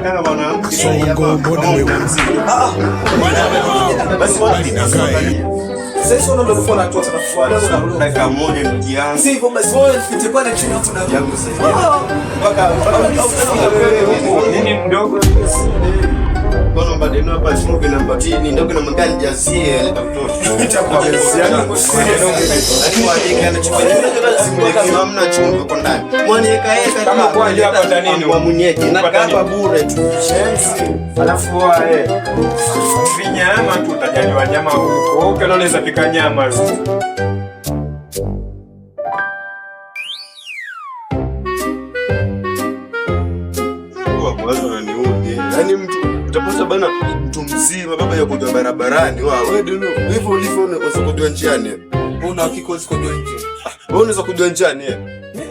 Kama mwanamke Songo, mbona wewe? Basi Mobali na ngai. Sasa ndio ulikuwa unatoa sana. Dakika moja ndugu yangu. Sivyo basi wewe tupite pale chini hapo na Yangu sasa. Mpaka Nini mdogo? Kono badeno hapa chumvi na mbatini ndio kuna mgani jazie aleta mtoto. Itakuwa Lakini wajeka anachofanya hamna chumvi kwa ndani. Mwanieka eka Kama kwa hiyo hapa nini? Kwa munyeke na Kwa kapa nini? bure tu. Alafu vinyama tu utajaliwa nyama huko. Ukiona unaweza pika nyama. Kwa kwanza unaniudhi. Yaani mtu utapata bana mtu mzima baba ya kujua barabarani. Wa wewe ndio hivyo ulivyo unaweza kujua njiani. Una hakika huwezi kujua nje. Wewe unaweza kujua njiani. Eh?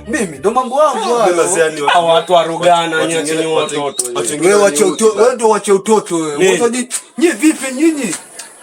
Mimi ndo mambo yangu Mimi hayo. maziani wa- Hawa watu warugana watu nyinyi wengine- chenye watu- watoto. watu wengine Wewe wache waniudhi. utoto, wewe ndio wache utoto wewe. Nini? Watu Nyie vipi nyinyi?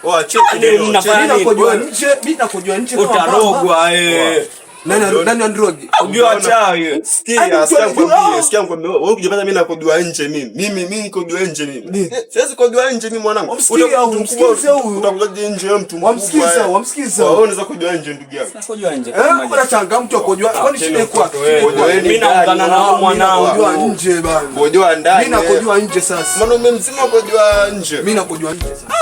Wa cheki Nini ndio, mnafanya cheki. Mimi nini? nakojua nje, mimi nakojua nje kama baba. Utarogwa eh. Nani nani androgi? Ujua wachawi. Sikia, Hadi sikia mtu nikwambie, anajua. sikia nikwambie. Wewe ukijipata mimi nakojua nje mimi. Mimi nikojua nje mimi. Ni. Siwezi kujua nje mimi mwanangu. Wamsikia Utakuwa huyu, mtu mkubwa, msikize huyu. Utakujaje nje wewe mtu mkubwa? Wamsikiza, eh? wamsikiza. Wewe unaweza kujua nje ndugu yangu. Nakojua nje. Eh, kuna changamoto akojua. Kwani shida iko wapi? Kojoeni Mimi naungana ndani. nao Mimi nakojua mwanangu. nje bana. Kojua ndani. Mimi nakojua nje sasa. Mwanaume mzima kojua nje. Mimi nakojua nje sasa.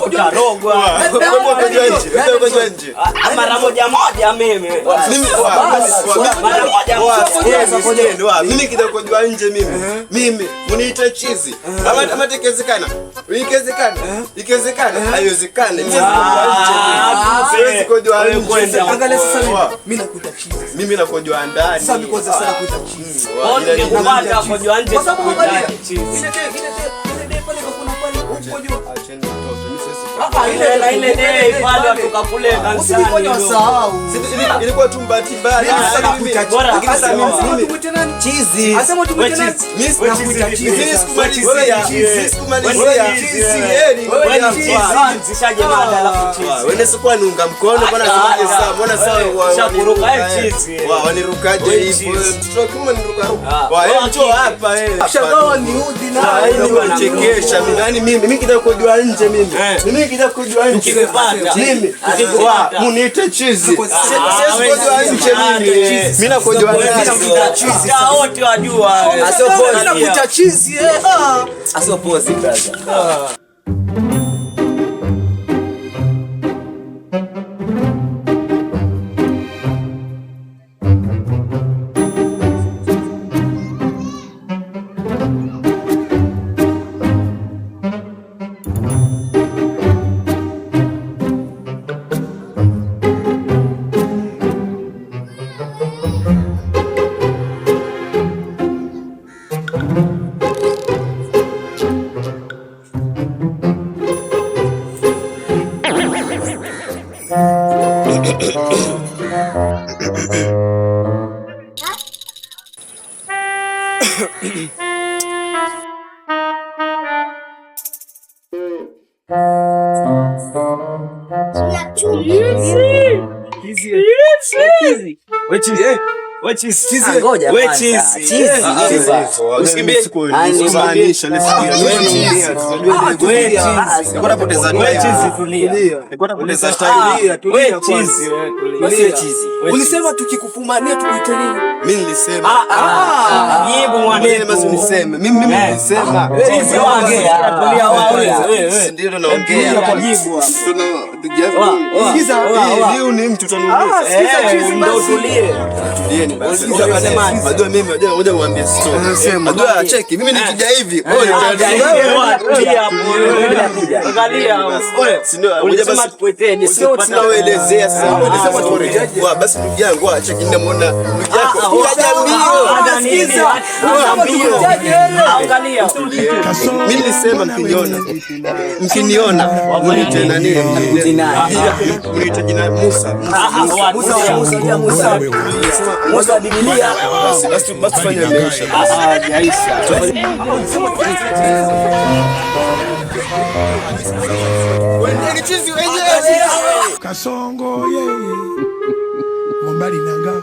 Utarogwa. Wewe kojua nje. Wewe kojua nje. Mara moja moja mimi. Mimi Mara moja moja. mimi kitakojua nje mimi. Mimi uniite chizi. Ama ama ikiwezekana. Ikiwezekana. Ikiwezekana. Haiwezekani. Mimi siwezi kujua nje. Siwezi kujua nje. Angalia sasa mimi. Wa. Mimi nakuita chizi. Mimi nakojua ndani. Sasa mimi kwanza sana kuita chizi. Wa, ila ni- Nikikupata kojua nje. Kwa sababu angalia. Chizi. Ile ile ile ile pale kuna pale ukojua. Acheni mtoto, mimi siwezi Ah, Ile na ile day pale watoka kule kanisani. Usijifanye wasahau. Ilikuwa tu bahati mbaya. Mimi sasa nakuita Bora Lakini sasa mimi Asema tumuite nani? Chizi. Asema tumuite nani? Mimi Nakuita chizi. mimi sikumalizia. Mimi sikumalizia. Wewe chizi. Sieni. Wewe ni chizi. Zishaje mada alafu chizi. Wewe sikuwa niunga mkono bwana, semaje sasa? Mbona sasa Shakuruka, eh, chizi. Wa wanirukaje Wewe hivyo? chizi. Mtoto wa kiume niruka ruka. Ah, Wa wewe eh, njoo hapa eh. Shagawa ni udhi na. Yaani unachekesha mimi. Yaani mimi kitaka kujua nje mimi. Mimi kitaka kujua nje. Tukikupata. Mimi Tukikupata. wa muniite chizi. Ah, Siwezi kujua nje mimi. Mimi nakojua ndani. Chizi. Ya wote wajua. Mimi nakuita chizi eh. Ah. Asiopozi brother. Ngoja We kwanza. chizi. Chizi. Usikimbie. Usimaanisha, Nilikuwa napoteza We time. chizi tulia. Nilikuwa napoteza time. We chizi. Wewe chizi. Ulisema tukikufumania tukuite nini? Mimi nilisema. Jibu Ngoja mwanetu. basi niseme. Mimi nilisema. Chizi wange. Tulia wewe. Si ndio naongea. Jibu hapo. Sikiza. Hii ni mtu utaniuliza. Sikiza chizi Ndio basi. utulie. Tulieni basi. Unajua mimi ngoja niwaambie story. Unajua cheki mimi nikija hivi, wewe Tulia hapo. Angalia. Si ndio? Ngoja Ulisema basi tukuiteje? Sio tunawaelezea sasa, uelezea story. Wa basi ndugu yangu, wa cheki ninamuona ndugu yako. Kaja mbio. Angalia. Mimi nilisema mkiniona. Mkiniona mniite nani? Mniite jina Musa. Musa, Musa, Musa. Musa wa Biblia. Basi basi basi tufanye maisha. Wendeni chizi wenyewe. Kasongo ye mobali na nga.